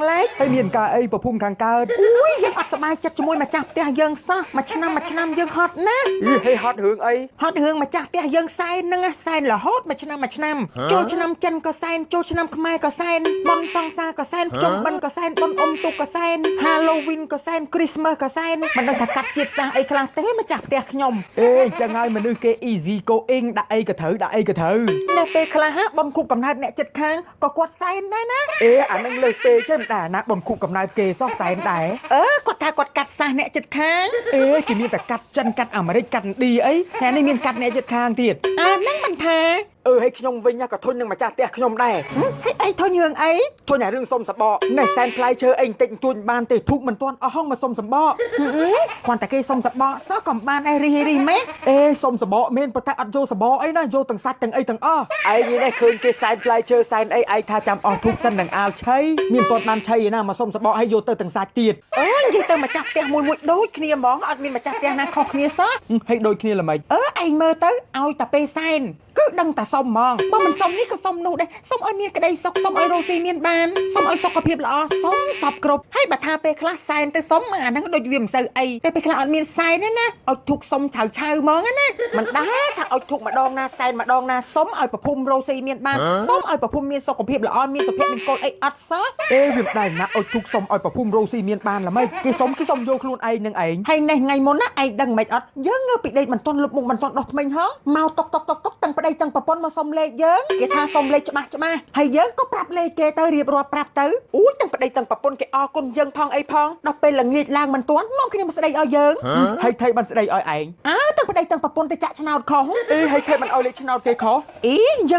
ខាងលិច ហើយមានការអីប្រភូមិខាងកើត អូយយើងអត់សប្បាយចិត្តជាមួយម្ចាស់ផ្ទះយើងសោះមួយឆ្នាំមួយឆ្នាំយើងហត់ណាស់ អីហេហត់រឿងអី ហត់រឿងម្ចាស់ផ្ទះយើងសែនហ្នឹងណាសែនរហូតមួយឆ្នាំមួយឆ្នាំចូលឆ្នាំចិនក៏សែនចូលឆ្នាំខ្មែរក៏សែនបុណ្យសង្សារក៏សែនភ្ជុំបិណ្ឌក៏សែនបុណ្យអុំទូកក៏សែន Halloween ក៏សែន Christmas ក៏សែនមិនដឹងថាកាត់ជាតិសាសន៍អីខ្លះទេម្ចាស់ផ្ទះខ្ញុំ អេអញ្ចឹងហើយមនុស្សគេ easy going ដាក់អីក៏ត្រូវដាក់អីក៏ត្រូវ នៅពេលខ្លះហ่ะបុណ្យខួបកំណើតអ្នកចិត្តខាងក៏គាត់សែនដែរណា អេអានឹងលើសពេកចេះមិនដែរណាបុណ្យខួបកំណើតគេសោះសែនដែរ អឺគាត់ថាគាត់កាត់សាសន៍អ្នកចិត្តខាង អេគេមានតែកាត់ចិនកាត់អាមេរិកកាត់ឥណ្ឌាអីតែនេះមានកាត់អ្នកជិតខាងទៀត អាហ្នឹងមិនថា អឺឲ្យខ្ញុំវិញណាក៏ធុញនឹងម្ចាស់ផ្ទះខ្ញុំដែរ ហឹមហើយអីធុញរឿងអី ធុញអារឿងសុំសបកនេះសែនផ្លែឈើអីបន្តិចបន្តួចបានទេធូបមិនទាន់អស់ហងមកសុំសម្បក ហឹមគ្រាន់តែគេសុំសបកសោះក៏មិនបានអីរីរីម៉េះ អេសុំសបកមានប៉ុន្តែអត់យកសបកអីណាយកទាំងសាច់ទាំងអីទាំងអស់ឯងនេះឃើញគេសែនផ្លែឈើសែនអីឯងថាចាំអស់ធូបសិននឹងអាលឆីមានទាន់បានឆីឯណាមកសុំសបកឲ្យយកទៅទាំងសាច់ទៀត អឺនិយាយទៅម្ចាស់ផ្ទះមួយមួយដូចគ្នាហ្មងអត់មានម្ចាស់ផ្ទះណាខុសគ្នាសោះ ហឹមឲ្យដូចគ្នាល្មិច អឺឯងមើលទៅឲ្យតែពេលសែនគឺដឹងតែសុំហ្មងបើមិនសុំនេះក៏សុំនោះដែរសុំឲ្យមានក្តីសុខសុំឲ្យរស់ស៊ីមានបានសុំឲ្យសុខភាពល្អសុំសពគ្រប់ហើយបើថាពេលខ្លះសែនទៅសុំអាហ្នឹងដូចវាមិនសូវអីតែពេលខ្លះអត់មានសែនទេណាឲ្យធុកសុំឆៅឆៅហ្មងណាមិនដែរថាឲ្យធុកម្ដងណាសែនម្ដងណាសុំឲ្យប្រភុំរស់ស៊ីមានបានសុំឲ្យប្រភុំមានសុខភាពល្អមានសុភមង្គលអីអត់សោះ អេវាមិនដែរណាឲ្យធូបសុំឲ្យប្រភុំរស់ស៊ីមានបានល្មិចគេសុំគេសុំយកខ្លួនឯងនឹងឯង ហើយនេះថ្ងៃមុនណាឯងដឹងមិនអត់យើងងើបពីដេកមិនទាន់លុបមុខមិនទាន់ដោះធ្មេញហងមកតុកតុកតុកតុកទាំងប្តីទាំងប្រពន្ធមកសុំលេខយើងគេថាសុំលេខច្បាស់ច្បាស់ហើយយើងក៏ប្រាប់លេខគេទៅរៀបរាប់ប្រាប់ទៅអូយទាំងប្តីទាំងប្រពន្ធគេអរគុណយើងផងអីផងដល់ពេលល្ងាចឡើងមិនទាន់នាំគ្នាមកស្ដីឲ្យយើង ហើយថៃបានស្ដីឲ្យឯង អើទាំងប្តីទាំងប្រពន្ធទៅចាក់ឆ្នោតខុស អេហើយថៃបានឲ្យលេខឆ្នោតគេខុស អីយើង